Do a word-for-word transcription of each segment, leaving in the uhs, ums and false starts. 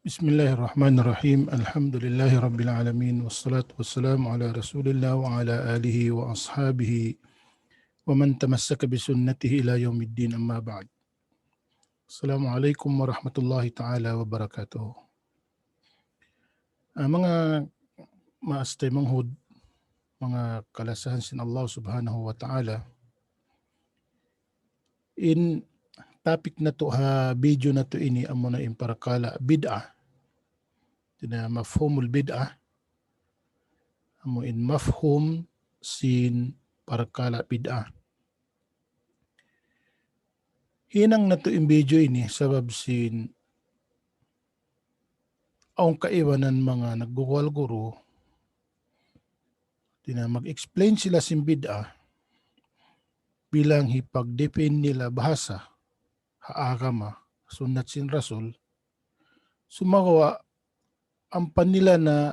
بسم الله الرحمن الرحيم. الحمد لله رب العالمين، والصلاة والسلام على رسول الله وعلى آله وأصحابه ومن تمسك بسنته إلى يوم الدين، أما بعد. السلام عليكم ورحمة الله تعالى وبركاته. Ah, manga maas taymanghud, manga kalasahan sin Allah Subhanahu wa Ta'ala, in topic natu' ha video natu' ini amuna in parakala' bid'ah. Tina mafhumul bid'ah. Amu in mafhum sin parakala' bid'ah. Hinang natu' in video ini sabab sin awn kaibanan manga nagguwal guru, tina mag-explain sila sin bid'ah bilang hipag-defend nila bahasa ha agama, sunnat sin Rasul. Sumagawa' ampa nila na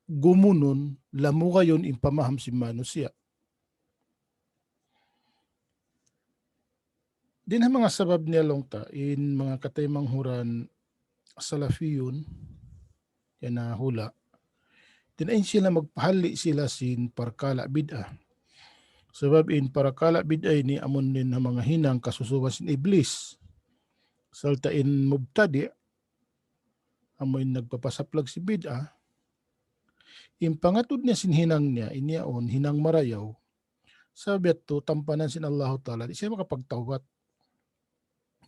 gumunun, lamugayun in pamaham sin manusiya'. Dayn ha manga sabab niya laung ta, in manga kataymanghuran salafiyun, yan na hula'. Tina in sila magpahalli' sila sin parakala' bid'ah. Sabab in parakala' bid'ah ini amun dayn ha manga hinang kasusuban sin Iblis. Sarta' in mubtadi', amu in nagpapasaplag sin bid'ah, in pangatud niya sin hinang niya, in yaun hinang marayaw. Sabab yadtu tampanan sin Allahu Ta'ala, di' siya makapagtawbat.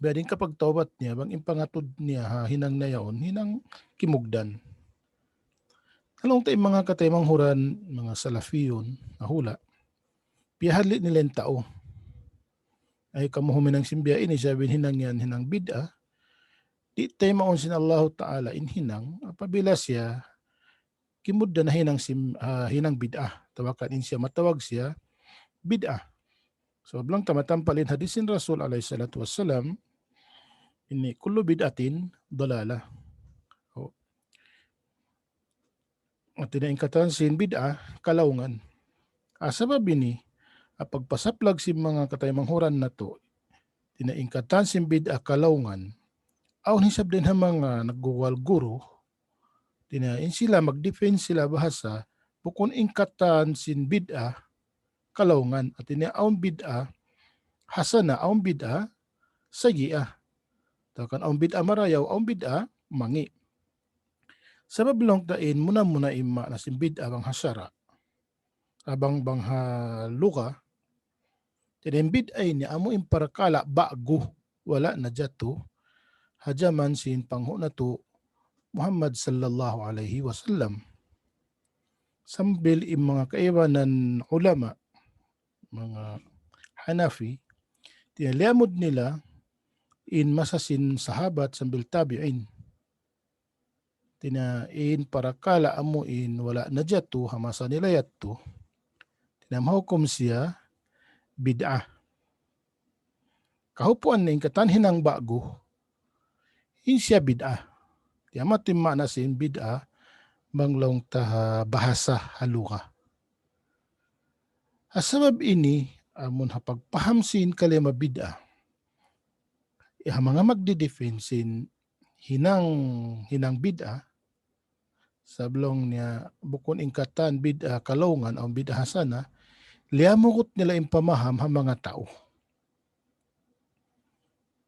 Biya' diin kapagtawbat niya, bang in pangatud niya ha hinang niya yaun, hinang kimugdan. Laung ta in manga kataymanghuran, manga salafiyun, ha hula'. Piyahalli' nila in tau. Ay, kamu huminang sin biya' ini, sabab in hinang yan, hinang bid'ah. Di' taymaun sin Allahu Ta'ala in hinang, apabila siya kimugdan na hinang sim-, ah, hinang bid'ah. Tawakan in siya, matawag siya bid'ah. So, bilang ta matampal in hadis sin Rasul alayhi salatu wassalam, ini, "Kullu bid'atin dalalah." Oh. Hati niya in katan sin bid'ah, kalaungan. Ah, sabab ini, ah, pagpasaplag sin manga kataymanghuran natu', hati niya in katan sin bid'ah kalaungan, awn hisab dayn ha manga nagguwal guru, hati niya in sila mag-defend sila bahasa, bukun in katan sin bid'ah kalaungan. Hati niya awn bid'ah hasana, awn bid'ah sayyi'ah. Tawakan awn bid'ah marayaw, awn bid'ah mangi'. Sabab laung ta in muna-muna in maana sin bid'ah bang ha sara'. Abang bang ha lugha, hati niya in bid'ah ini amu in parakala' ba'gu, wala' najatu ha jaman sin panghu' natu' Muhammad sallallahu alayhi wasallam. Sambil in manga kaibanan ulama, manga Hanafi, hati niya liyamud nila in masa sin sahabat sambil tabi'in. Hati niya in parakala' amu in wala' najatu ha masa nila yadtu, hati niya mahukum siya bid'ah. Kahupuan niya in katan hinang ba'gu, in siya bid'ah. Hati niya amu in maana sin bid'ah, bang laung ta ha bahasa ha lugha. Ha sabab ini, amun ha pagpaham sin kalima bid'ah, ha manga magdi-defend sin hinang, hinang bid'ah, sabab laung niya bukun in katan bid'ah kalaungan, awn bid'ah hasana, liyamugut nila in pamaham ha manga tau.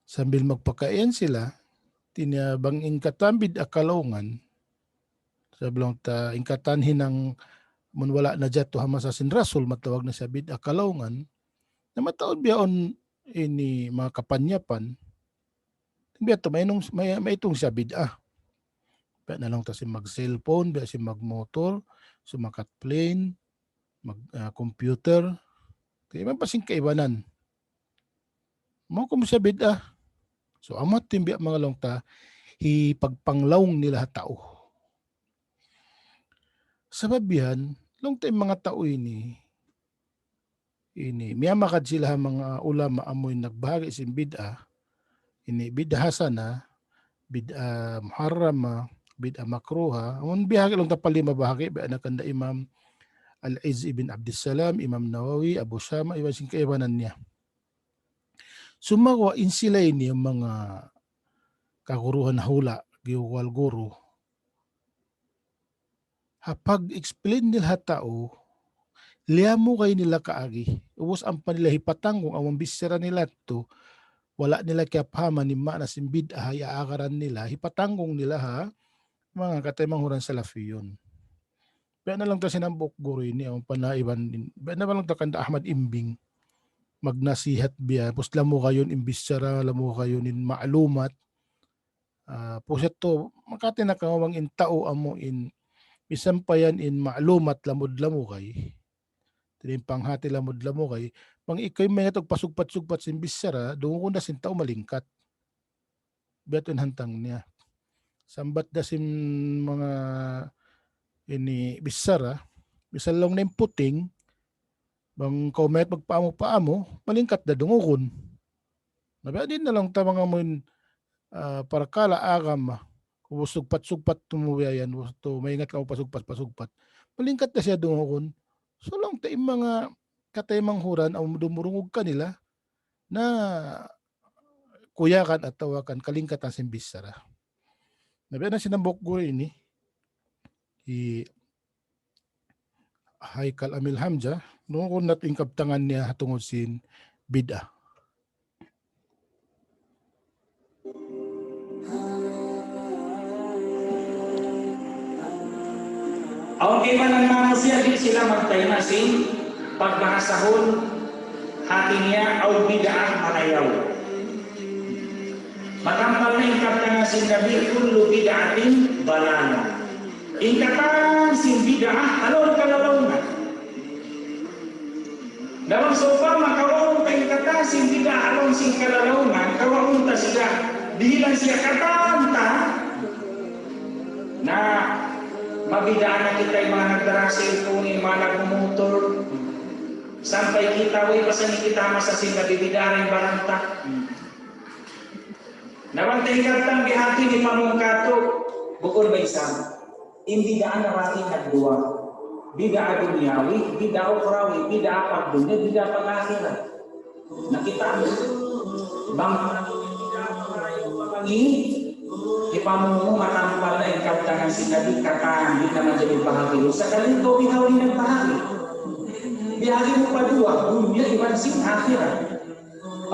Sambil magpakaiyan sila, hati niya bang in katan bid'ah kalaungan, sabab laung ta in katan hinang mun wala' najatu ha masa sin Rasul, matawag na siya bid'ah kalaungan, na mataud bihaun ini manga kapanyapan, biya' tu mainung, may-, maitung siya bid'ah. Biya' na laung ta sin mag-cellphone, biya' sin mag-motor, sumakat plane, mag, ah, computer. Kaya man pa sin kaibanan. Mahukum siya bid'ah. So, amu in biya' manga laung ta, hipagpanglaung nila ha tau. Sabab yan, laung ta in manga tau ini, ini, miyamagad sila ha manga ulama amu in nagbahagi' sin bid'ah, ini bid'ah hasana, bid'ah muharrama, bid'ah makruha, amun bihagi' laung ta pa lima bahagi', biya' na kanda Imam Al-Izz ibn Abdussalam, Imam Nawawi, Abu Shama, iban sin kaibanan niya. Sumagawa' in sila ini manga kaguruhan hula', giyuwal guru. Ha pag-explain nila ha tau, liyamugay nila kaagi. Ubus ampa nila hipatanggung amun bichara nila tu, wala' nila kiyapahaman in maana sin bid'ah ha iyaagaran nila, hipatanggung nila ha manga kataymanghuran salafiyun. Biya' na laung ta sin hambuuk guru ini, amun panaiban, biya' na laung ta kanda Ahmad Imbing, magnasihat biya', pus lamugayun in bichara, lamugayun in ma'lumat. Ah, pus yadtu, makati na kamu bang in tau amu in, misan pa yan in ma'lumat lamud-lamugay. Tinimpang hati lamud-lamugay. Bang ikaw in maingat magpasugpat-sugpat sin bichara, dungugun da sin tau malingkat. Biya' yadtu in hantang niya. Sambat da sin manga ini bichara, misan laung na in puting, bang kaw maingat magpaamu-paamu, malingkat da dungugun. Na biya' diin na laung ta manga amun, ah, parakala' agama, kung sugpat-sugpat tuud mu biya' yan, gusto maingat kamu pasugpat-pasugpat. Malingkat da siya dungugun. So laung ta in manga kataymanghuran, amu dumurungug kanila, na kuyagan atawa kan kalingkatan sin bichara. Na biya' na sin hambuuk guru ini, hi Haikal Amil Hamzah, dungugun natu' in kabtangan niya ha tungud sin bid'ah. Awn kaibanan manusiya' di' sila magtayma' sin pagbahasahun hati niya awn bid'ah marayaw. Matampal na in kabtangan sin Nabi, كل بدعة ضلالة. In katan sin bid'ah, halaum kalalaungan. Na bang sawpama kawaun ta in katan sin bid'ah halaum sin kalalaungan, kawaun ta siya, dihilan siya katan ta, na mabid'ah na kita in manga nagdara cellphone, in manga nagmumotor. Sampay kita, way, pasal in kita masa sin nabibid'ah in baran ta. Na bang ta in kabtang bihadtu in pamung katu', bukun ba isab. In bid'ah nabahagi' nagduwa. Bid'ah dunyawi, bid'ah ukhrawi, bid'ah pagdunya, bid'ah pag-akhirat. Na kita, bang, bang ini, in pamung mu matampal na in kabtangan sin Nabi katan, di' na manjari bahagi'. Sakali kaw bihaun in nagbahagi'. Bihagi' mu pa duwa, dunya iban sin akhirat.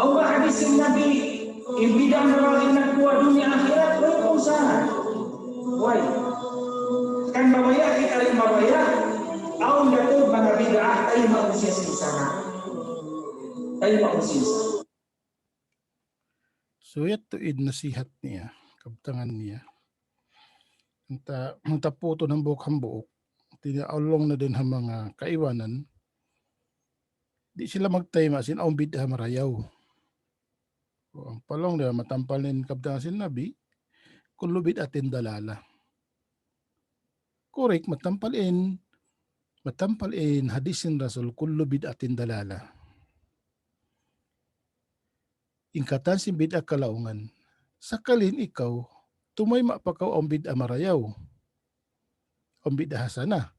Awn ba hadis sin Nabi, in bid'ah nabahagi' nagduwa, dunya akhirat? Way, kung saan? Way. Kan mabaya' kita, di' mabaya'. Awn da tuud manga bid'ah, taymaun siya sin sara'. Taymaun sin sara'. So, yadtu in nasihat niya, kabtangan niya. Hangta, hangta putun hambuuk-hambuuk. Tiniaulung na dayn ha manga kaibanan. Di' sila magtayma' sin awn bid'ah marayaw. O, ampa laung niya matampal in kabtangan sin Nabi, كل بدعة ضلالة. Correct, matampal in, matampal in hadis sin Rasul, كل بدعة ضلالة. In katan sin bid'ah kalaungan. Sakali in ikaw, tumayma' pa kaw awn bid'ah marayaw. Awn bid'ah hasanah.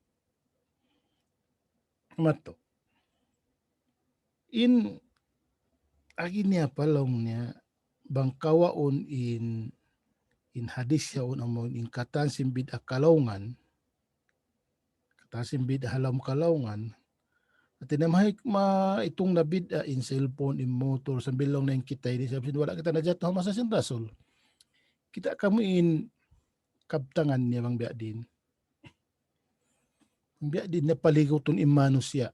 Matu. In, agi niya pa laung niya, bang kawaun in, in hadis yaun amu in katan sin bid'ah kalaungan, katan sin bid'ah ha lawm kalaungan, hati niya mahi-, maitung na bid'ah in cellphone, in motor, sambil laung na in kita ini, sabab sin wala' kita najatu ha masa sin Rasul. Kita' kamu in kabtangan niya bang biya' diin. Bang biya' diin niya paligutun in manusiya'.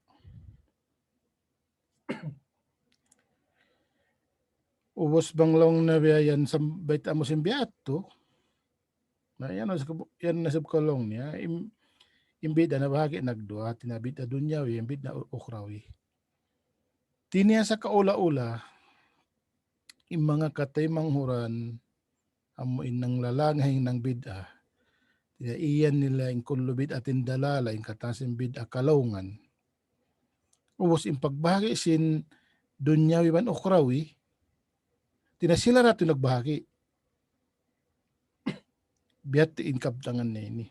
Ubus bang laung na biya' yan sa bayta' mu sin biya' tu. Na yan, yan na sab kaw laung niya, in, in bid'ah nabahagi' nagduwa, hati niya bid'ah dunyawi, in bid'ah u-, ukhrawi. Hati niya sa kaula-ula, in manga kataymanghuran, amu in nanglalangay in bid'ah. Hati niya iyan nila in كل بدعة ضلالة, in katan sin bid'ah kalaungan. Ubus in pagbahagi' sin dunyawi iban ukhrawi, hati niya sila ra tuud nagbahagi'. Biya' ha yan in kabtangan niya ini.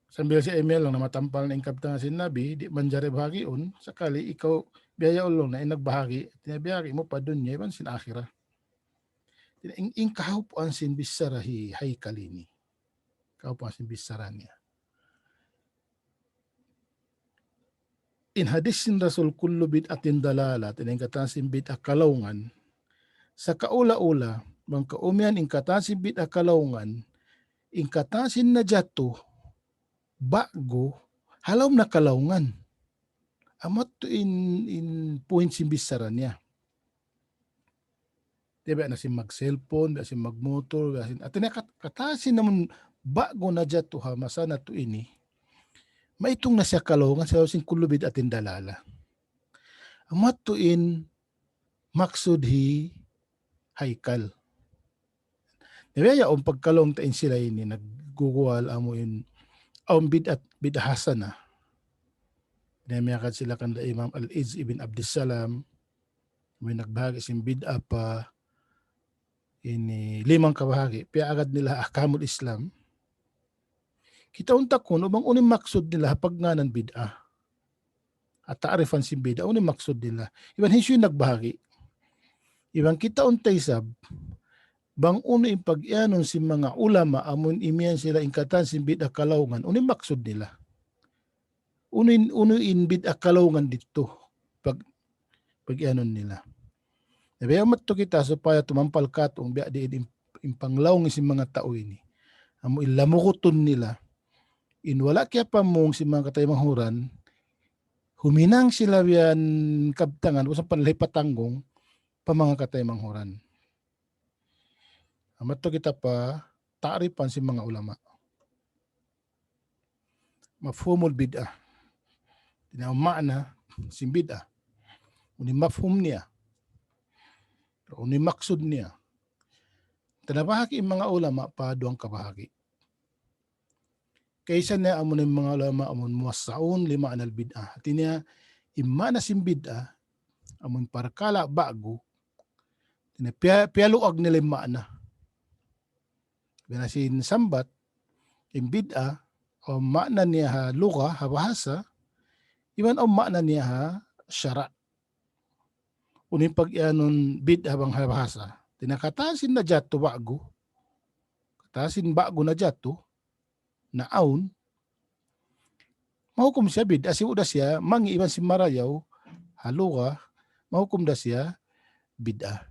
Sambil siya email laung na matampal na in kabtangan sin Nabi, di' manjari bahagiun, sakali ikaw biya' yaun laung na in nagbahagi', hati niya biyahagi' mu pa dunya iban sin akhirat. In, in kahawpuan sin bichara hi Haikal ini. Kahawpuan sin bichara niya. In hadis sin Rasul, "Kullu bid'atin dalalah," in katan sin bid'ah kalaungan. Sa' kaula-ula, bang kaumian in katan sin bid'ah kalaungan, in katan sin najatu, ba'gu, ha lawm na kalaungan. Amu yadtu in, in point sin bichara niya. Di' biya' na sin mag-cellphone, biya' sin mag-motor, biya' sin, hati niya kat-, katan sin amun ba'gu najatu ha masa natu' ini. Maitung na siya kalaungan, sa' sin kullu bid'atin dalalah. Amu yadtu in maksud hi Haikal. Di' biya' yaun pagkalaung ta in sila ini, nagguguwal amu in, awn bid'at, bid'ah hasanah. Di' miyagad sila kan da Imam Al-Izz ibn Abdussalam, amu in nagbahagi' sin bid'ah pa ini limang kabahagi', piyagad nila ahkamul Islam. Kitaun ta kunu' bang unu in maksud nila ha pagngānan bid'ah. At ta'rifan sin bid'ah, unu in maksud nila. Iban hisiyu in nagbahagi'. Iban kitaun ta isab, bang unu in pag-iyanun sin manga ulama, amun imiyan sila in katan sin bid'ah kalaungan, unu in maksud nila. Unu in, unu in bid'ah kalaungan didtu. Pag, pag-iyanun nila. Di' biya' yaun madtu kita supaya tumampal katu' biya' diin in, in panglaung sin manga tau ini. Amu in lamugutun nila. In wala' kiyapamung sin manga kataymanghuran, huminang sila biya' kabtangan, usapan lahi patanggung, pa manga kataymanghuran. Amu yadtu kita pa ta'rifan sin manga ulama. Mafhumul bid'ah. Hati niya ma'na sin bid'ah. Unu in mafhum niya. Unu in maksud niya. Tanabahagi' in manga ulama pa duwang kabahagi'. Kaisa niya amun in manga ulama amun muwassi'un li ma'nal bid'ah. Hati niya, in ma'na sin bid'ah, amun parakala' ba'gu, hati niya piya-, piyaluag nila in ma'na. Biya' na sin sambat, in bid'ah, awn ma'na niya ha lugha, ha bahasa, iban awn ma'na niya ha sara'. Unu in pag-iyanun bid'ah bang ha bahasa. Hati niya katan sin najatu ba'gu. Katan sin ba'gu najatu, naawn. Mahukum siya bid'ah, sibu' da siya, mangi' iban sin marayaw, ha lugha, mahukum da siya bid'ah.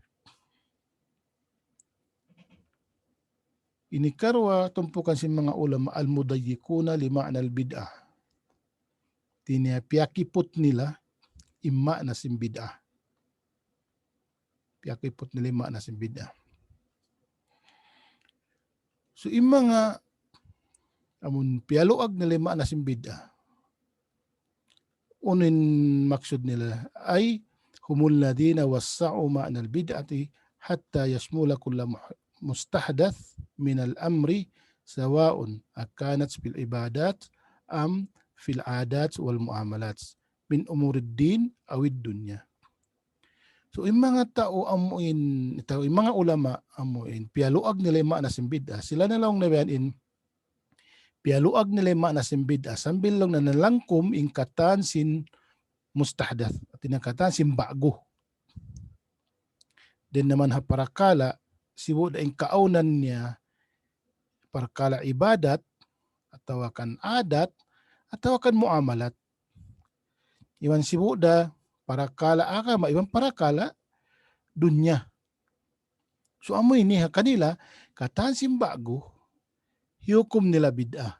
Ini karuwa tumpukan sin manga ulama al-mudayyikuna li ma'nal bid'ah. Hati niya piyakiput nila in ma'na sin bid'ah. Piyakiput nila in ma'na sin bid'ah. So, in manga amun piyaluag nila in ma'na sin bid'ah. Unu in maksud nila? أي هم الذين وسعوا معنى البدعة حتى يشمل كل مح-، مستحدث من الأمر سواء أكانت في العبادات أم في العادات والمعاملات من أمور الدين أو الدنيا. So, in manga tau amu in, tau, in manga ulama amu in, piyaluag nila in ma'na sin bid'ah. Sila na laung na biya' yan in, piyaluag nila in ma'na sin bid'ah. Sambil laung na nalangkum in katan sin mustahdath. Hati niya katan sin ba'gu. Dayn naman ha parakala', sibu' da in kaawnan niya, parakala' ibadat, atawa kan adat, atawa kan muamalat. Iban sibu' da parakala' agama, iban parakala' dunya. So, amu ini ha kanila, katan sin ba'gu, hiyukum nila bid'ah.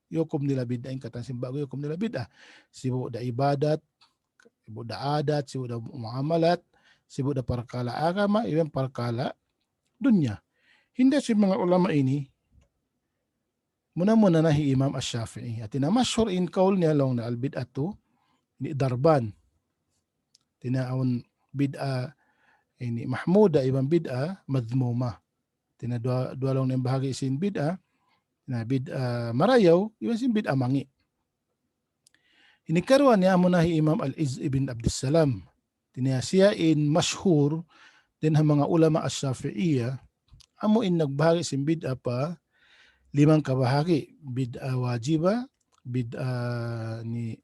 Hiyukum nila bid'ah, in katan sin ba'gu, hiyukum nila bid'ah. Sibu' da ibadat, sibu' da adat, sibu' da muamalat, sibu' da parakala' agama, iban parakala' dunya. Hinda sin manga ulama ini, muna-muna na hi Imam Ash-Shafi'i. Hati niya mashhur in kawl niya laung niya al-bid'atu ini darban. Hati niya awn bid'ah ini mahmuda iban bid'ah madhmuma. Hati niya duwa, duwa laung niya bahagi' sin bid'ah. Hati niya bid'ah marayaw, iban sin bid'ah mangi'. Ini karuwa niya muna hi Imam Al-Izz ibn Abdussalam. Hati niya siya in mashhur dayn ha manga ulama Ash-Shafi'iyya, amu in nagbahagi' sin bid'ah pa limang kabahagi', bid'ah wajiba, bid'ah ni,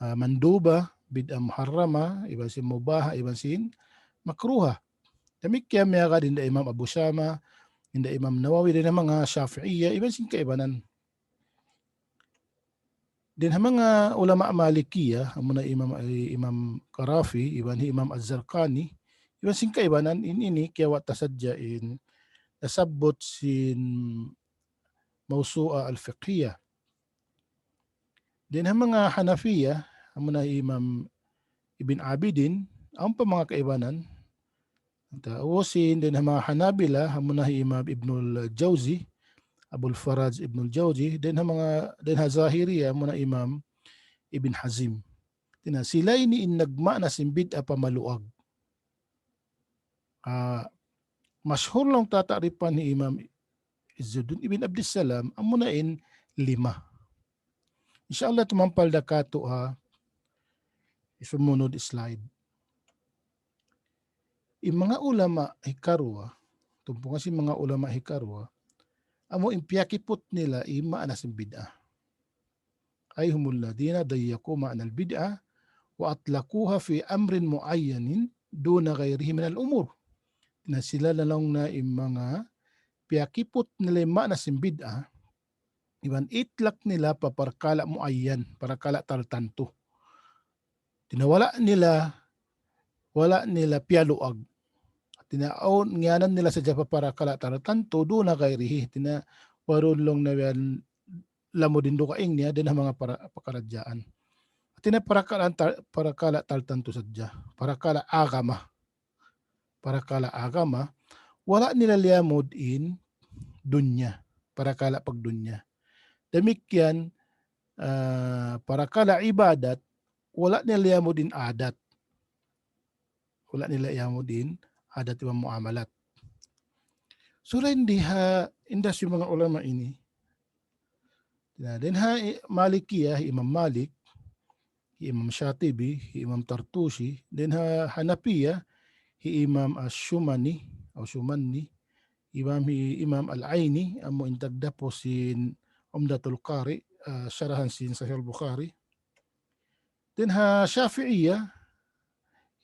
ah, manduba, bid'ah muharrama, iban sin mubaha, iban sin makruha. Damikkiyan miyagad hinda Imam Abu Shama, hinda Imam Nawawi, dayn ha manga Shafi'iyya, iban sin kaibanan. Dayn ha manga ulama Malikiyya, amuna Imam, Imam Qarafi, iban hi Imam Az-Zarqani, iban sin kaibanan, in ini kiyawa' ta sadja in nasabbut sin mawsu'a al-fiqhiyya. Dayn ha manga Hanafiyya, amuna Imam Ibn Abidin, awn pa manga kaibanan. Ubus dayn ha manga Hanabila, amuna Imam Ibnul Jawzi, Abul Faraj Ibnul Jawzi, dayn ha manga, dayn ha Zahiriyya, amuna Imam Ibn Hazm. Hātina sila ini in nagmaana sin bid'a pa maluag. Ah, mashhur laung ta ta'rifan hi Imam Izzuddin Ibn Abdissalam, amuna in lima. Insha Allah, tumampal da katu' ha sumunud slide. In manga ulama hikaruwa, tumpukan sin manga ulama hikaruwa, amu in piyakiput nila in maana sin bid'a. أي هم الذين ضيقوا معنى البدعة وأطلقوها في أمر معين دون غيره من الأمور. Na sila na laung niya in manga piyakiput nila in maana sin bid'a, iban itlak nila pa parakala' muayyan, parakala' tartantu. Hātina wala' nila, wala' nila piyaluag. Hātina awn ngiyanan nila sadja pa parakala' tartantu, دون غيره. Hātina wayruun laung niya yan lamud in dugaing niya dayn ha manga para-, pakaradjaan. Hātina parakala' tar-, parakala' tartantu sadja. Parakala' agama. Parakala' agama. Wala' nila liyamud in dunya. Parakala' pagdunya. Damikkiyan, ah, parakala' ibadat, wala' nila liyamud in adat. Wala' nila liyamud in adat iban muamalat. So, dayn di ha, inda sin manga ulama ini. Na, dayn ha i-, Malikiyya, hi Imam Malik, hi Imam Shatibi, hi Imam Tartushi, dayn ha Hanafiyya, hi Imam Ash-Shumani, aw Shumanni, Imam hi Imam Al-Aini, amu in tagdapu sin Umdatul Qari, ah, sharahan sin Sahih Al-Bukhari. Dayn ha Shafi'iyya,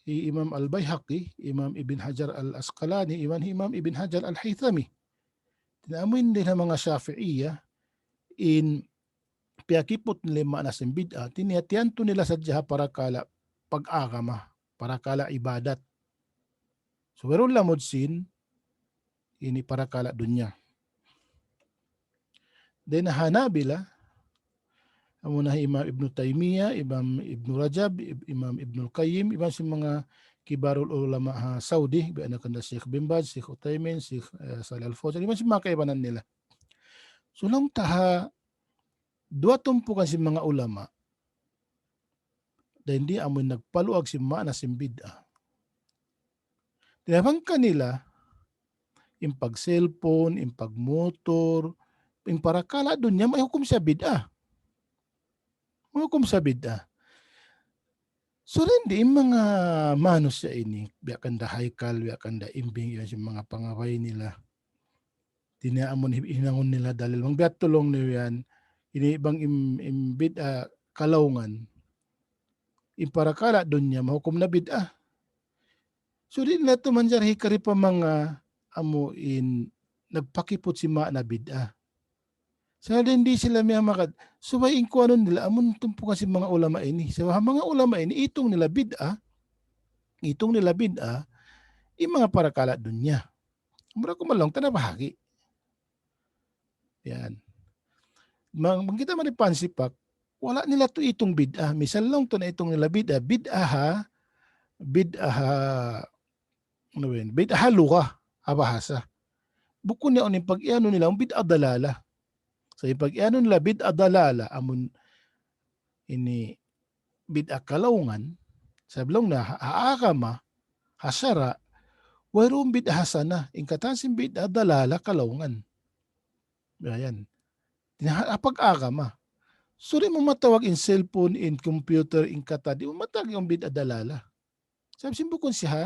hi Imam Al-Bayhaqi, Imam Ibn Hajar Al-Asqalani, iban hi Imam Ibn Hajar Al-Haythami. Hātina amu in dayn ha manga Shafi'iyya, in piyakiput nila in maana sin bid'a, hātina tiyantu nila sadja ha parakala' pag-agama, parakala' ibadat. So, wayruun lamud sin ini parakala' dunya. Dayn ha Hanabila, amuna hi Imam Ibn Taymiyyah, Imam Ibn Rajab, Ib-, Imam Ibnul Qayyim, iban sin manga kibarul ulama ha Saudi, biya' na kanda Sheikh Bin Baz, Sheikh Uthaymin, Sheikh, eh, Salih Al-Fawzan, iban sin manga kaibanan nila. So, laung ta ha duwa tumpukan sin manga ulama, dayn di amu in nagpaluag sin maana sin bid'a. Hātina bang kanila, in pag-cellphone, in pag-motor, in parakala' dunya, mahukum siya bid'a. Mahukum siya bid'a. So, dayn di in manga manusiya' ini, biya' kanda Haykal, biya' kanda Imbing, yan sin manga pangabay nila. Hātina amun hi-, hinangun nila dalil. Bang biya' tu laung niyu yan, ini bang in, in bid'a kalaungan, in parakala' dunya, mahukum na bid'a. So, di' nila tuud manjari hikari pa manga amu in nagpakiput sin maana bid'a. Sa' dayn di sila miyamagad, subay in kuanun nila, amun tumpukan sin manga ulama ini. Sa' ha manga ulama ini, itung nila bid'a, itung nila bid'a, in manga parakala' dunya. Mura ku malong, tanah bahagi. Yan. Mang, mang kita mani pansipak, wala' nila tu itung bid'a. Misal laung tu na itung nila bid'a, bid'a ha, bid'a ha, unu ba yan? Bid'a ha lugha, ha bahasa. Bukun niya unu in pag-iyanun nila, bid'a dalala. So, in pag-iyanun nila, bid'a dalala, amun ini bid'a kalaungan, sabab laung na ha, ha agama, ha sara', wayruun bid'a hasana, in katan sin bid'a dalala kalaungan. Yan. Hātina ha pag-agama. So, di' mu matawag in cellphone, in computer, in katan, di' mu matawag in bid'a dalala. Sabab sin bukun siya ha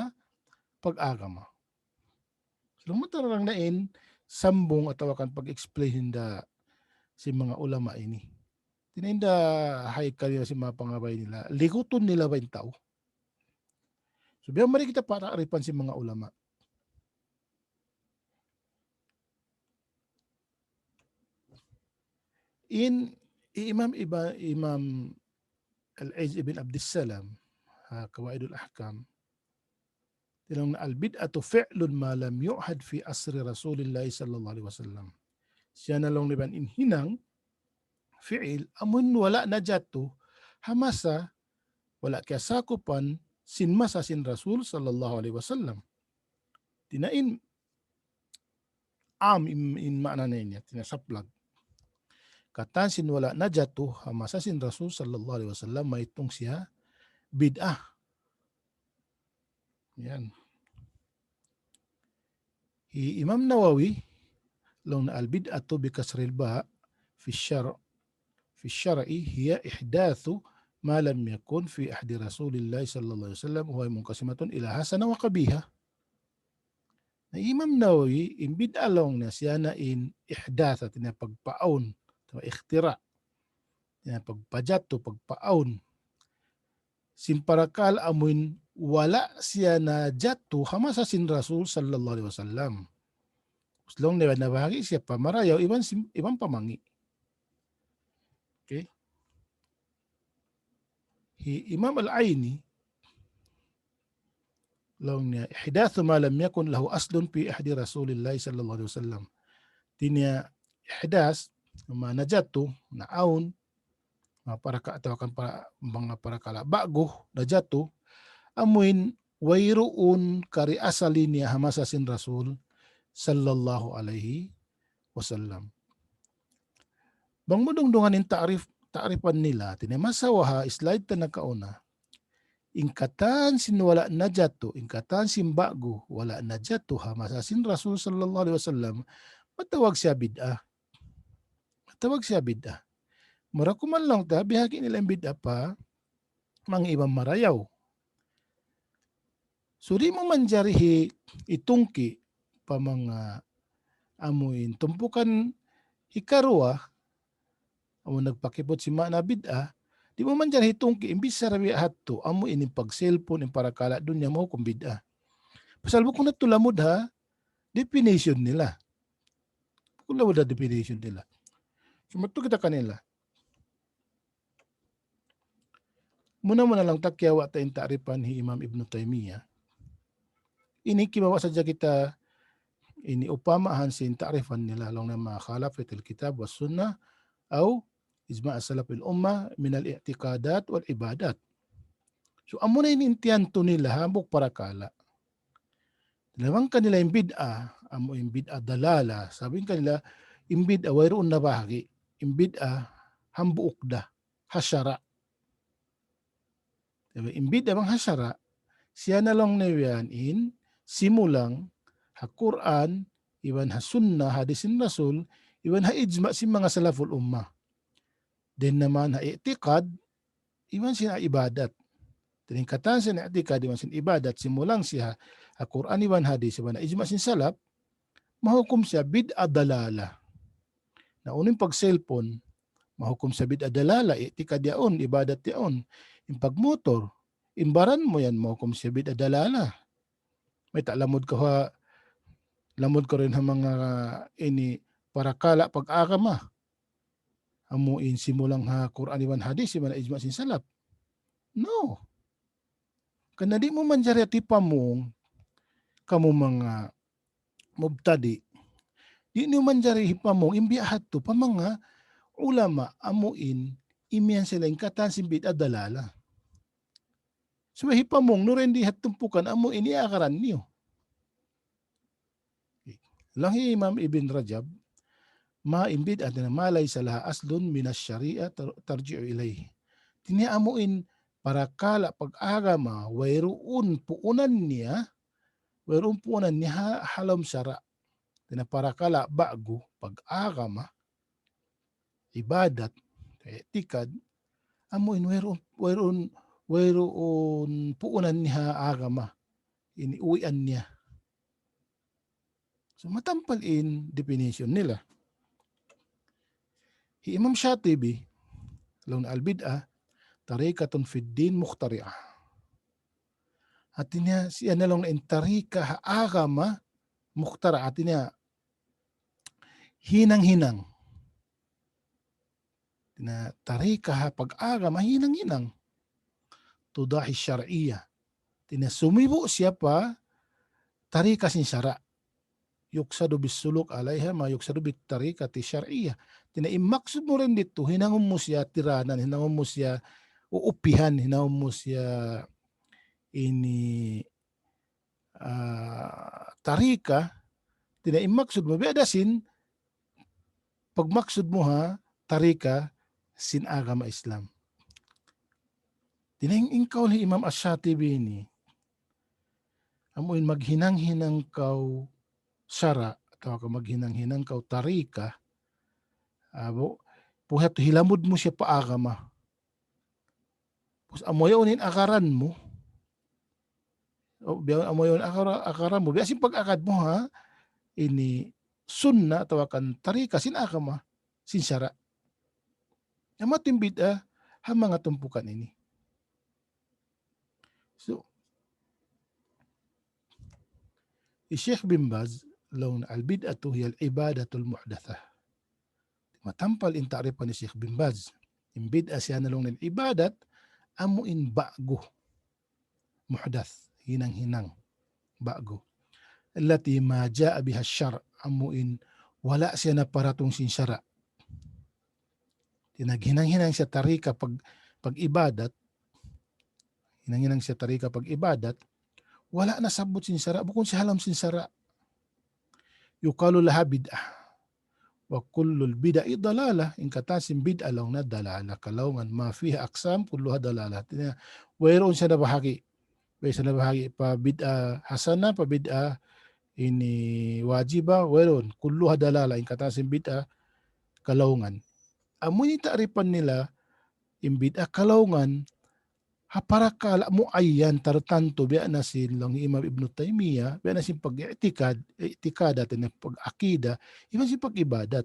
pag-agama. So, laung ta na in sambung atawa kan pag-explain hinda sin manga ulama ini. Hātina hinda Haykal, sin manga pangabay nila, ligutun nila ba in tau? So, biya' mari kita pata'rifan sin manga ulama. In Imam Iba, Imam Al-Izz ibn Abdussalam, ha, Qawaidul Ahkam, laung niya, "Al-bid'atu fi'lun ma lam yu'had fi asri Rasulillahi sallallahu alaihi wasallam." Siya na laung niya in hinang fi'il amun wala' najatu ha masa, wala' kiyasakupan sin masa sin Rasul sallallahu alaihi wasallam. Hāti niya in am in, in maana niya, hāti niya saplag. Katan sin wala' najatu ha masa sin Rasul sallallahu alaihi wasallam, maitung siya bid'ah. Yan. Hi Imam Nawawi, laung niya, "Al-bid'atu bi kasril ba fi syar', fi syar'i hiya ihdathu ma lam yakun fi ahdi Rasulillah sallallahu alaihi wasallam, wa hiya munqasimatun ila hasana wa qabiha." Na Imam Nawawi, in bid'ah laung niya siya na in ihdath, hāti niya pagpaawn, atawa ikhtira', hāti niya pagpajatu, pagpaawn sin parakala' amun wala' siya najatu ha masa sin Rasul sallallahu alaihi wasallam. Laung niya nabahagi' siya pa marayaw iban sim-, iban pa mangi'. Okay. Hi Imam Al-Aini, laung niya, "Ihdathu ma lam yakun lahu aslun fi ahdi Rasulillah sallallahu alaihi wasallam." Hāti niya ihdath, manga najatu, naawn, manga paraka-, atawa kan para-, manga parakala' ba'gu, najatu, amuin wayruun kari asal niya ha masa sin Rasul sallallahu alaihi wasallam. Bang mu dungdungan in ta'rif, ta'rifan nila, hāti niya masawa ha slide ta nakauna. In katan sin wala' najatu, in katan sin ba'gu, wala' najatu ha masa sin Rasul sallallahu alaihi wasallam, matawag siya bid'ah. Matawag siya bid'ah. Mura kuman laung ta, bihaki nila in bid'ah pa manga iban marayaw. So, di' mu manjari hi-, hitungki' pa manga amuin tumpukan hikaruwa, amu nagpakiput sin maana bid'ah, di' mu manjari hitungki' in bichara biya' hadtu, amu in pag-cellphone, in parakala' dunya mahukum bid'ah. Pasal bukun hadtu lamud ha definition nila. Bukun lamud ha definition nila. So, madtu kita kanila. Muna-muna laung ta kiyawa' ta in ta'rifan hi Imam Ibn Taymiyyah. Ini kimawa' sadja kita ini upamahan sin ta'rifan nila laung niya ma khalafatil kitab was sunnah aw ijma' salafil ummah minal i'tiqadat wal ibadat. So, amuna ini in tiyantu nila hambuuk parakala'. Laung kanila in bid'ah, amu in bid'ah dalalah. Sabab kanila, in bid'ah wayruun nabahagi'. In bid'ah hambuuk da, ha sara'. Diba? In bid'ah bang ha sara', siya na laung niya yan in simulang ha Qur'an, iban ha sunnah, hadis sin Rasul, iban ha ijma' sin manga salaful ummah. Then naman ha i'tiqad, iban sin ibadat. Hāti niya in katan sin i'tiqad iban sin ibadat, simulang siya ha Qur'an iban hadis, iban ha ijma' sin salaf, mahukum siya bid'ah dalalah. Na unu in pag-cellphone, mahukum siya bid'ah dalalah, i'tiqad yaun, ibadat yaun. In pagmotor, in baran mu yan, mahukum siya bid'ah dalalah. Mayta' lamud kaw ha, lamud kaw dayn ha manga ini parakala' pag-agama. Amu in simulang ha Qur'an iban hadis, iban ijma' sin salaf. No. Karna' di' mu manjari hipamung, kamu manga mubtadi'. Di' niyu manjari hipamung, in biya' hadtu, pa manga ulama amu in, imiyan sila in katan sin bid'ah dalalah. Subay hipamung niyu dayn di ha tumpukan amu in iyagaran niyu. Laung hi Imam Ibn Rajab, ma in bid'ah hāti niya ma laysa laha aslun minas shari'ah tar-, tarji'u ilayhi. Hāti niya amu in parakala' pag-agama, wayruun puunan niya, wayruun puunan niya ha, ha lawm sara'. Hāti niya parakala' ba'gu pag-agama, ibadat, i'tiqad, amu in wayruun, wayruun, wayruun puunan niya ha agama, ini uwian niya. So, matampal in definition nila. Hi Imam Shatibi, laung niya al-bid'ah, tariqatun fid din mukhtari'ah. Hāti niya, siya na laung in tariqa ha agama, mukhtara', hāti niya, hinang-hinang. Tina tarika ha pag-agama hinang-hinang. Tudahi syar'iyah. Tina sumibu' siya pa tarika sin sara'. Yuksadu bis suluk alayha ma yuksadu bit tarikati syar'iyah. Tina in maksud mu rin ditu, hinangun mu siya tiranan, hinangun mu siya uupihan, hinangun mu siya ini ah, tarika, tina in maksud mu, biya' da sin, pagmaksud mu ha, tarika, sin agama Islam. Tina in, in kaul hi Imam Ash-Shatibi ini, amu in maghinang-hinang kaw sara', atawa ka maghinang-hinang kaw tarika, abu, puhat hilamud mu siya pa agama. Pus amu yaun in agaran mu. O, biya' amu yaun agara-, agaran mu. Biya' sin pag-agad mu ha, ini sunnah atawa kan tarika sin agama, sin sara'. Amu in bid'ah, ha manga tumpukan ini. So, hi Sheikh bin Baz, laung niya al-bid'atu hiya al-ibadatul muhdathah. Matampal in ta'rifan hi Sheikh bin Baz. In bid'ah siya na laung niya ibadat, amu in ba'gu. Muhdath, hinang-hinang. Ba'gu. Allati ma ja'a biha syar', amu in wala' siya naparatung sin sara'. Tina naghinang-hinang siya tarika pag, pag-ibadat, hinang-hinang siya tarika pag-ibadat, wala' nasabbut sin sara', bukun siya ha lawm sin sara'. Yuqalu laha bid'ah. Wa kullul bid'i dalalah, in katan sin bid'ah laung niya dalalah, kalaungan, ma fiha aqsam, kulluha dalalah. Tina, wayruun siya nabahagi'. Way siya nabahagi' pa bid'ah hasanah, pa bid'ah ini wajibah, wayruun. Kulluha dalalah, in katan sin bid'ah kalaungan. Amu ini ta'rifan nila, in bid'ah kalaungan, ha parakala' muayyan tartantu, biya' na sin laung Imam Ibn Taymiyyah, biya' na sin pag-i'tikad, i'tikad atawa pag-akida, iban sin pag-ibadat.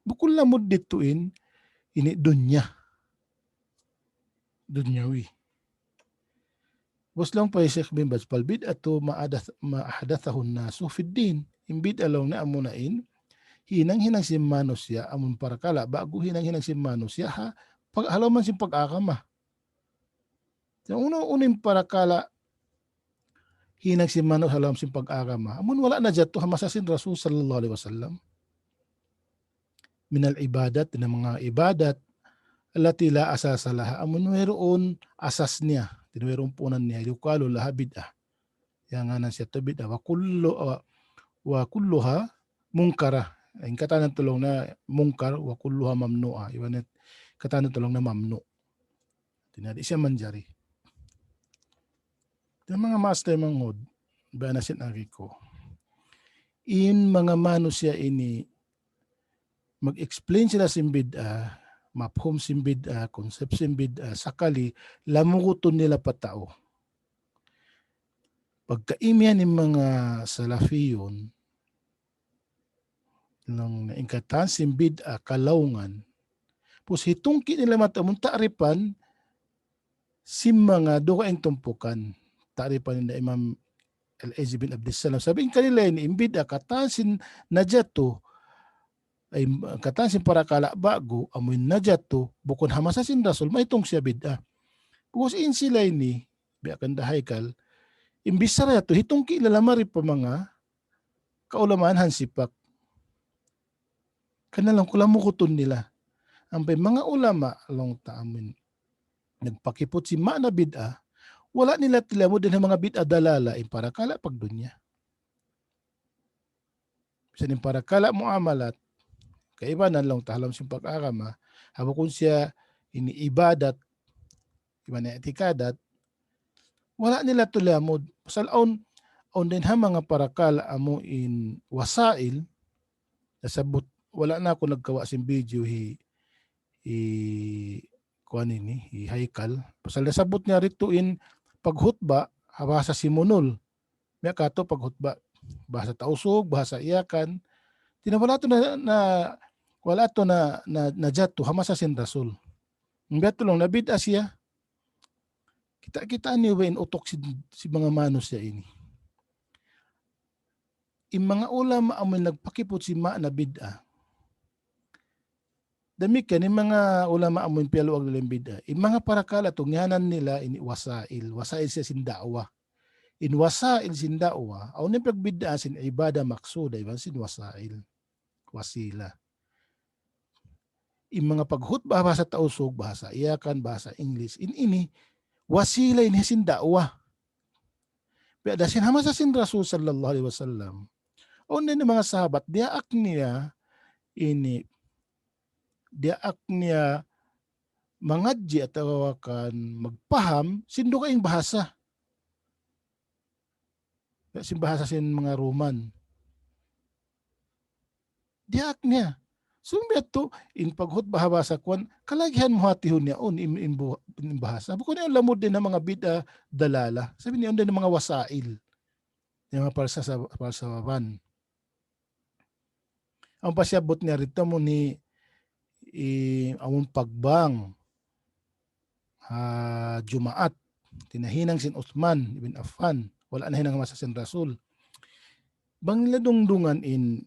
Bukun lamud ditu in, ini dunya. Dunyawi. Pus laung pa hi Sheikh bin Baz, fal bid'atu ma ahdath-, ma ahdathahu an-nasu fid din. In bid'ah laung niya amuna in, hinang-hinang sin manusiya', amun parakala', ba'gu hinang-hinang sin manusiya', ha, pag, ha lawm sin pag-agama. Sa' unu, unu in parakala' hinang sin manusiya' ha lawm sin pag-agama. Amun wala' najatu ha masa sin Rasul sallallahu alayhi wasallam. Minal ibadat, dayn ha manga ibadat, allati la asasa laha, amun wayruun asas niya, dayn ha wayruun puunan niya, yuqalu laha bid'ah. Yan ngānan siya tu bid'ah, wa kullu, wa, wa kulluha munkarah. In katan laung niya munkar, wa kulluha mamnu'ah. Iban in katan laung niya mamnu'. Tina di' siya manjari. Tina manga maas taymanghud, biya' na sin agi ku. In manga manusiya' ini, mag-explain sila sin bid'ah, mafhum sin bid'ah, concept sin bid'ah, sakali, lamugutun nila pa tau. Pagka imiyan in manga salafiyun, laung niya in katan sin bid'ah kalaungan. Pus hitungki' nila mataud amun ta'rifan sin manga dugaing tumpukan. Ta'rifan nila Imam Al-Izz bin Abdussalam. Sabab in kanila ini, in bid'ah katan sin najatu, ay, katan sin parakala' ba'gu, amun najatu, bukun ha masa sin Rasul, mahitung siya bid'ah. Pus in sila ini, biya' kan da Haikal, in bichara yadtu, hitungki' nila mari pa manga kaulamaan hansipak. Karna' laung ku lamugutun nila. Ampa in manga ulama laung ta amun nagpakiput sin ma'na bid'ah, wala' nila tilamud dayn ha manga bid'ah dalalah in parakala' pagdunya. Bisan in parakala' muamalat, kaibanan laung ta ha lawm sin pag-agama, ha bukun siya ini ibadat, iban i'tikadat, wala' nila tulamud. Pasal awn, awn dayn ha manga parakala' amu in wasail, nasabbut, wala' na aku nagkawa' sin video hi, hi, kuwan ini, hi Haikal. Pasal nasabbut niya ditu in paghutba, ha bahasa Simunul. Biya' katu' paghutba, bahasa Tausug, bahasa Yakan. Tina wala' tu na, na, wala' tu na, na, najatu ha masa sin Rasul. Biya' tu laung niya bid'ah siya. Kita'-kita' niyu ba in utuk sin, sin manga manusiya' ini. In manga ulama amun nagpakiput sin ma'na bid'ah. Damikkiyan in manga ulama amun piyaluag nila in bid'ah. In manga parakala' tu ngiyanan nila ini wasail. Wasail siya sin da'wah. In wasail sin da'wah, awn in pagbid'ahan sin ibadah maqsudah iban sin wasail. Wasila. In manga paghutba bahasa Tausug, bahasa Yakan, bahasa English. In ini, wasila ini sin da'wah. Biya' da sin ha masa sin Rasul sallallahu alayhi wasallam. Awn in manga sahabat, diyaak niya ini, diyaak niya mangadji' atawa kan magpaham sin dugaing bahasa. Sin bahasa sin manga Roman. Diyaak niya. Sumbiya tu, in paghutba ha bahasa kuwan, kalagihan mu hatihun niya, un, in, in, bu- in bahasa. Bukun yan lamud din ha manga bid'ah dalala. Sabi niya, yan din manga wasail. Yan manga palsa-, palsawaban. Ang pasiyabut niya rito mu ni, i, amun pagbang ha Jumaat, tinahinang sin Uthman ibn Affan, wala' nahinang masa sin Rasul. Bang nila dungdungan in,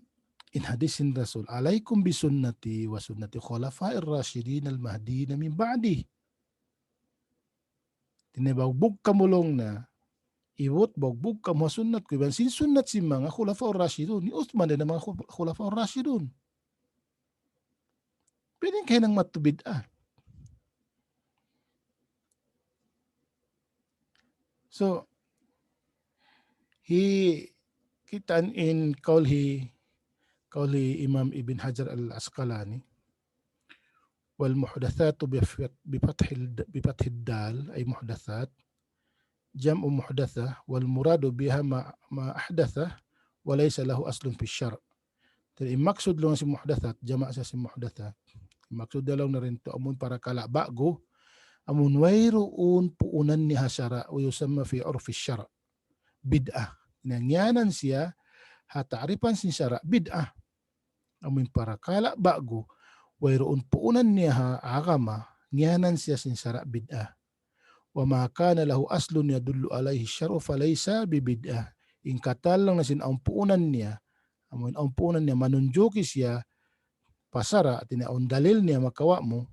in hadis sin Rasul, "Alaykum bi sunnati wa sunnati khulafa'ir rashidin al-mahdiyyin min ba'di." Tinibagbug kamu laung niya, iwut bagbug kamu ha sunnat ku, iban sin sunnat sin manga khulafa'ur rashidun, ni Uthman dayn ha manga khul-, khulafa'ur rashidun. Pwede kahinang matu bid'ah. So, hi, kitaan in kaul hi, kaul hi Imam Ibn Hajar Al-Asqalani, "Wal muhdathatu bi fat-, bi fathil d-, bi fathid dal, ay muhdathat, jam'u muhdatha, wal muradu biha ma, ma ahdatha, wa laysa lahu aslun fi syar'." Jadi, in maksud laung sin muhdathat, jama' sa sin muhdathat. In maksud laung niya dayn tu amun parakala' ba'gu, amun wayruun puunan niya ha sara', wa yusamma fi urfi syar' bid'ah. Na ngiyanan siya, ha ta'rifan sin sara' bid'ah. Amun parakala' ba'gu, wayruun puunan niya ha agama, ngiyanan siya sin sara' bid'ah. "Wa ma kana lahu aslun yadullu alayhi syar'u falaysa bi bid'ah." In katan laung niya sin awn puunan niya, amun awn puunan niya manunjuki siya pa sara', hati niya awn dalil niya makawa' mu,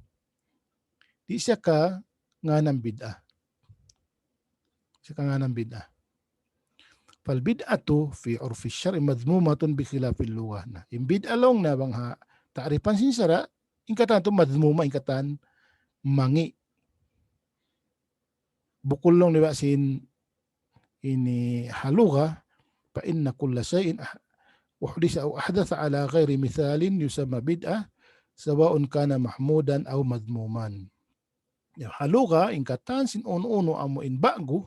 di' siya kanganan bid'ah. Siya kanganan bid'ah. "Fal bid'atu fi urfi syar'i madhmumatun bi khilafil lughah." Na, in bid'ah laung niya bang ha ta'rifan sin sara', in katan tu madhmuma, in katan mangi'. Bukun laung niya sin ini ha lugha, "Fa inna kulla shay'in ah-, uhdisa aw ahdatha ala ghayri mithalin yusamma bid'ah, sawa'un kana mahmudan aw madhmuman." Ya, ha lugha, in katan sin unu-unu amu in ba'gu,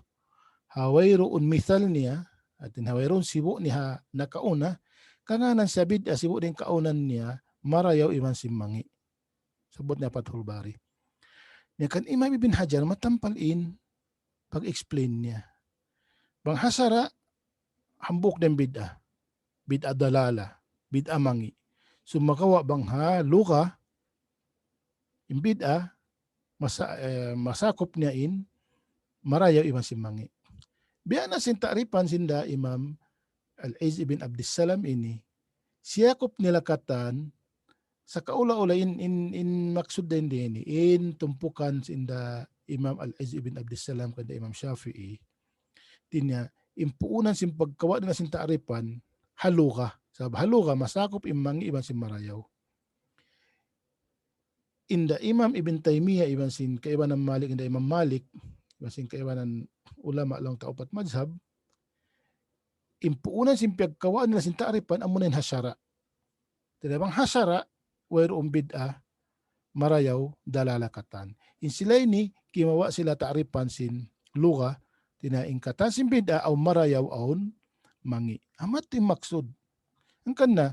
ha wayruun mithal niya, hati niya ha wayruun sibu' niya ha nakauna, kanganan siya bid'ah, sibu' da in kaunan niya, marayaw iban sin mangi'. Sabut niya Fathul Bari. Niya kan Imam Ibn Hajar matampal in pag-explain niya. Bang ha sara', hambuuk da in bid'ah. Bid'ah dalala, bid'ah mangi'. Sumagawa' bang ha lugha, in bid'ah, masa-, eh, masakup niya in marayaw iban sin mangi'. Biya' na sin ta'rifan sin da Imam Al-Izz ibn Abdussalam ini, siyakup nila katan, sa kaula-ula in, in, in maksud da ini, in tumpukan sin da Imam Al-Izz ibn Abdussalam kan da Imam Shafi'i. Hati niya, in puunan sin pagkawa' nila sin ta'rifan, ha lugha. Sabab ha lugha, masakup in mangi' iban sin marayaw. In da Imam Ibn Taymiyyah, iban sin kaibanan Malik, in da Imam Malik, iban sin kaibanan ulama laung ta upat mazhab, in puunan sin piyagkawa' nila sin ta'rifan, amuna in ha sara'. Hati niya bang ha sara', wayruun bid'ah, marayaw, dalala katan. In sila ini, kimawa' sila ta'rifan sin lugha, hati niya in katan sin bid'ah, awn marayaw, awn mangi'. Amu yadtu in maksud. Hangkan na,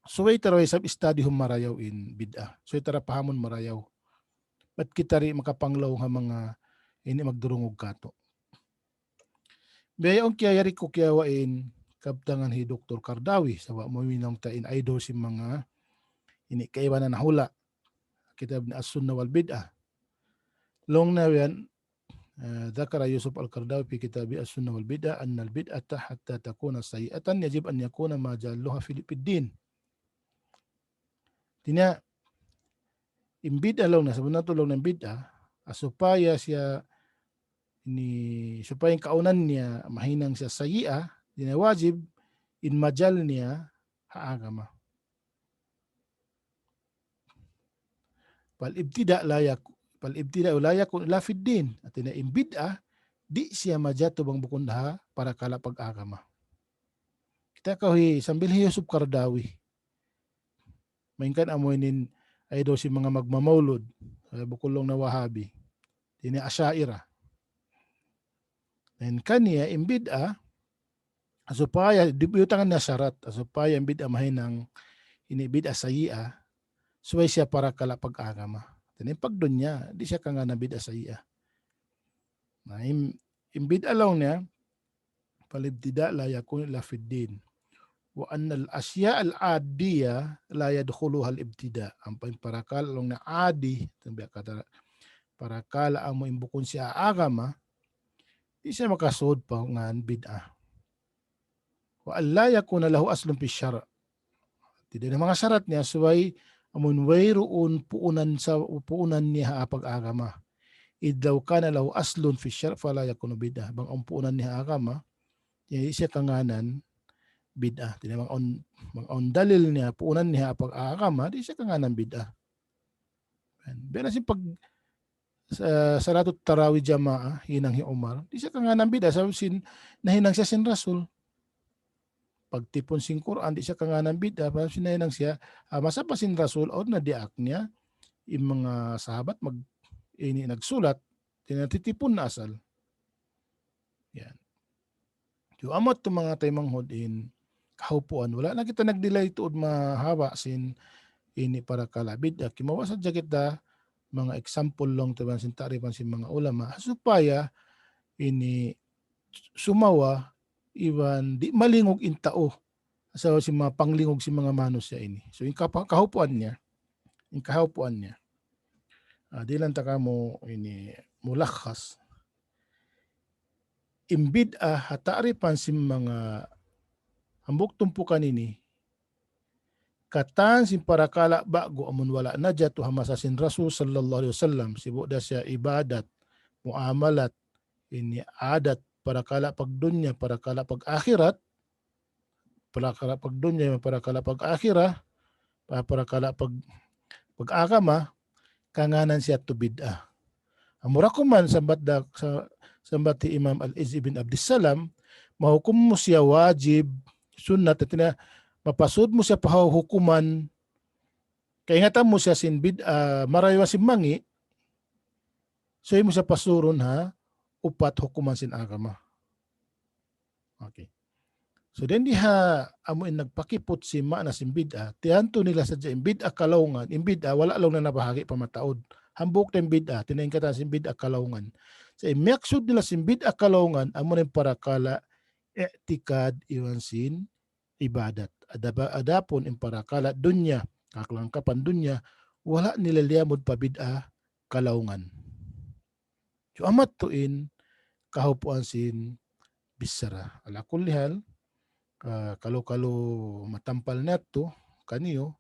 subay ta da isab studyhun marayaw in bid'ah. Subay ta da pahamun marayaw. Bat kita di' makapanglaw ha manga ini magdurungug katu'. Biya' yaun kiyayari ku kiyawa' in kabtangan hi Doktor Qaradawi, sabab maminang ta in idol sin manga ini kaibanan hula'. Kitab niya As-Sunnah wal Bid'ah. Laung niya yan, eh, ذكر يوسف القرضاوي في كتابه السنة والبدعة أن البدعة حتى تكون سيئة يجب أن يكون ما جالها في، في الدين. Hati niya, In bid'ah laung niya, sabunnal tuud laung niya bid'ah, ah, supaya siya ini, supaya in kaunan niya mahinang siya sayyi'ah, di' na wajib in majal niya ha agama. Fal ibtida' la yak-, fal ibtida'u la yakunu illa fid din. Hātina in bid'ah, di' siya majatu bang bukun ha parakala' pag-agama. Kita' kaw hi, sambil hi Yusuf Qaradawi. Malayngkan amu ini in idol sin manga magmamaulud, eh, bukun laung niya Wahabi. Ini Asha'irah. Dayn kaniya in bid'ah, supaya, di-, biyutangan niya sarat, supaya in bid'ah mahinang ini bid'ah sayyi'ah, subay siya parakala' pag-agama. Hātina in pagdunya, di' siya kangānan bid'ah sayyi'ah. Na, in, in bid'ah laung niya, fal ibtida' la yakunu illa fid din. Wa annal asya' al adiyah la yadkhuluha al ibtida'. Ampa in parakala' laung niya adi, hātina biya' kata parakala' amu in bukun siya agama, di' siya makasud pa ngan bid'ah. Wa an la yakuna lahu aslun fi syara'. Hātina in manga sarat niya subay amun wayruun puunan sa, puunan niya ha pag-agama. Idh law kana lahu aslun fi syara' fala yakunu bid'ah. Bang awn puunan niya ha agama, di' siya kangānan bid'ah. Hātina bang awn, bang awn dalil niya puunan niya ha pag-agama, di' siya kangānan bid'ah. Biya' na sin pag, sa-, salatut tarawih jamaah, hinang hi Umar, di' siya kangānan bid'ah, sabab sin, nahinang siya sin Rasul. Pagtipun sin Qur'an, di' siya kangānan bid'ah, sabab sin nahinang siya, ah, masa pa sin Rasul, awn na diyaak niya, in manga sahabat mag-, ini nagsulat, di' na titipun na asal. Yan. So, amu yadtu manga taymanghud in kahupuan. Wala' na kita nagdilay tuud mahaba' sin ini parakala' bid'ah. Kimawa' sadja kita manga example laung ta iban sin ta'rifan sin manga ulama. Supaya ini sumawa iban di' malingug in tau. Sabab sin manga panglingug sin manga manusiya' ini. So, in kapa-, kahupuan niya. In kahupuan niya. Ah, dihilan ta kamu ini mulakhas. In bid'ah ha ta'rifan sin manga hambuuk tumpukan ini, katan sin parakala' ba'gu amun wala' najatu ha masa sin Rasul sallallahu alayhi wasallam, sibu' da siya ibadat, muamalat, ini adat, parakala' pagdunya, parakala' pag-akhirat, parakala' pagdunya, parakala' pag-akhirat, pa-, parakala' pag-, pag-agama, kangānan siya yadtu bid'ah. Amura kuman sambat da, sa-, sambat hi Imam Al-Izz ibn Abdissalam, mahukum mu siya wajib, sunnat, hātina mapasud mu siya pa hukuman, kaingatan mu siya sin bid'ah, marayaw sin mangi', subay mu siya pasurun ha upat hukuman sin agama. Okay. So, dayn di ha amu in nagpakiput sin maana sin bid'ah, tiyantu nila sadja in bid'ah kalaungan, in bid'ah wala' laung niya nabahagi' pa mataud. Hambuuk da in bid'ah, hātina in katan sin bid'ah kalaungan. So, in miyaksud nila sin bid'ah kalaungan, amu in parakala' i'tikad iban sin ibadat. Adapa-, adapun in parakala' dunya, kakalangkapan dunya, wala' nila liyamud pa bid'ah kalaungan. So, amu yadtu in kahupuan sin bichara. Ala kulli hal, ah, kalu-kalu matampal na yadtu kaniyu.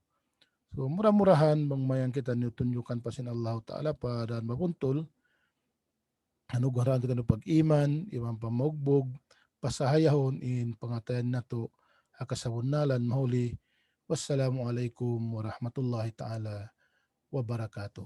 So, mura-murahan bang mayan kitaniyu tunjukan pa sin Allahu Ta'ala pa dān mabuntul, anugrahan kitaniyu pag-iman, iban pamaugbug, pasahayahun in pangatayan natu' ha kasabunnalan mahuli. Wassalamu alaykum warahmatullahi ta'ala wabarakatuh.